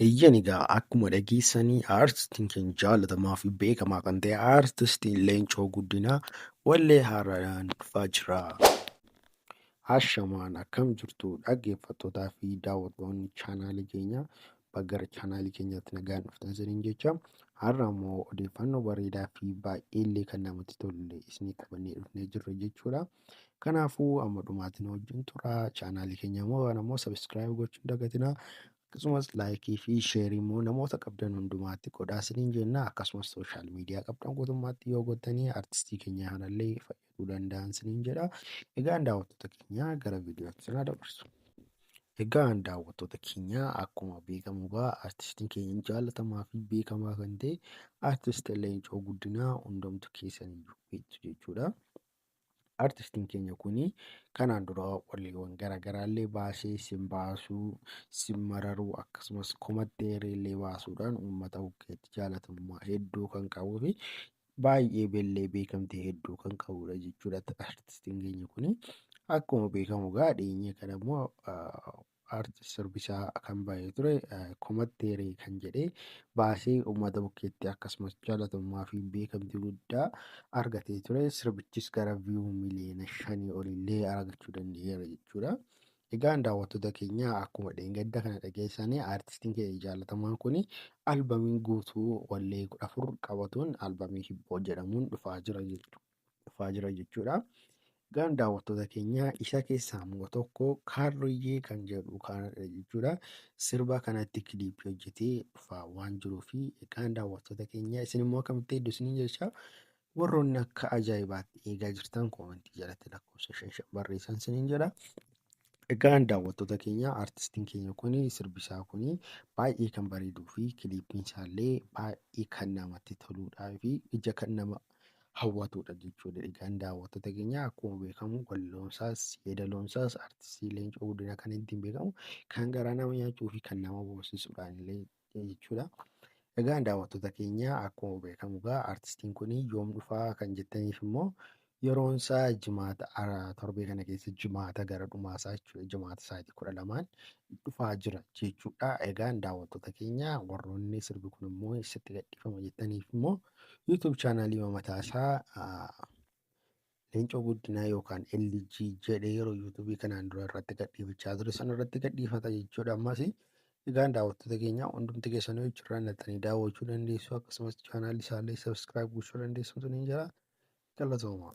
Eeyyeen egaa akkuma dhageessanii aartistiin keenya jaalatamaa fi beekamaa kan ta'e aartistiin Leencoo Guddinaa wallee haaraadhaan dhufaa jira. Ashamaan akkam jirtu dhaggeeffattootaa fi daawwattoonni chaanaalii keenyaa, baga gara chaanaalii keenyaatti nagaan dhuftan isiniin jecha. Har'a immoo odeeffannoo bareedaa fi baay'ee illee kan namatti tolu isinii qabannee dhufnee jirra jechuudha. Kanaafuu amma dhumaatti nu wajjin tura. Chaanaalii keenya immoo waan ammoo subscribe gochuu hin dagatinaa. Akkasumas like fi share immoo namoota qabdan hundumaatti godhaa isiniin jenna. Akkasumas social media qabdan guutummaatti yoo gottanii artistii keenya kanallee fayyaduu danda'an isiniin jedha. Egaan daawwattoota keenya gara viidiyootti isin haa dabarsu. Egaan daawwattoota keenya, akkuma beekamu egaa artistiin keenya jaalatamaa fi beekamaa kan ta'e artist Leencoo Guddinaa hundumtu keessaniyyuu beektu jechuudha. Artistiin keenya kun kanaan dura walleewwan garaagaraa illee baasee, sin baasuu, sin mararuu, akkasumas komatteeree illee baasuudhaan uummata bukkeetti jaalatamummaa hedduu kan qabuu fi baay'ee bellee beekamtii hedduu kan qabudha jechuudha artistiin keenya kun. Akkuma beekamu egaa dhiyeenya kana immoo aartist sirbisaa kan baay'ee ture komatteeree kan jedhee baasee uummata bukkeetti akkasumas jaalatamummaa fi beekamtii guddaa argatee ture. Sirbichis gara view 5 miliyoona olillee argachuu danda'eera jechuudha. Egaan daawwattoota keenya, akkuma dheengadda kana dhageessanii aartistiin keenya jaalatamaan kun albamiin guutuu wallee 14 qabatuun albamii Hibboo jedhamuun dhufaa jira jechuudha. Egaan daawwattoota keenya, isa keessaa immoo tokko Kaarroyyee kan jedhu kanadha jechuudha. Sirba kanatti kiliipii hojjetee dhufaa waan jiruu fi egaan daawwattoota keenya, isin immoo akkamitti hedduu isiniin jecha, warroonni akka ajaa'ibaatti eegaa jirtan koomentii jalatti lakkoofsa 5 5 barreessan isiniin jedha. Egaan daawwattoota keenya, aartistiin keenya kun sirbisaa kun baay'ee kan bareeduu fi kiliipiin isaallee baay'ee kan namatti toluudhaa fi ija kan nama hawwatudha jechuudha. Egaan daawwattoota keenya, akkuma beekamu walloonsaas yeedaloonsaas artistii Leencoo Guddinaa kan ittiin beekamu kan garaa nama nyaachuu fi kan nama boonsisuudhaan illee jechuudha. Egaan daawwattoota keenya, akkuma beekamu egaa artistiin kun yoom dhufaa kan jettaniif immoo yeroon isaa Jimaata, torbee kana keessa Jimaata gara dhumaasaa jechuudha. Jimaata sa'aatii 12n dhufaa jira jechuudha. Egaan daawwattoota keenya, warroonni sirbi kun immoo eessatti gadhiifama jettaniif immoo YouTube chaanaalii mataa isaa Leencoo Guddinaa yookaan LG jedhee yeroo YouTube kanaan dura irratti gadhiifachaa ture sana irratti gadhiifata jechuudha ammas. Egaan daawwattoota keenya, hundumti keessanuu jechuudha nattanii daawwachuu dandeessu, akkasumas chaanaalii isaallee subscribe gochuu dandeessu ni jira. Galatooma.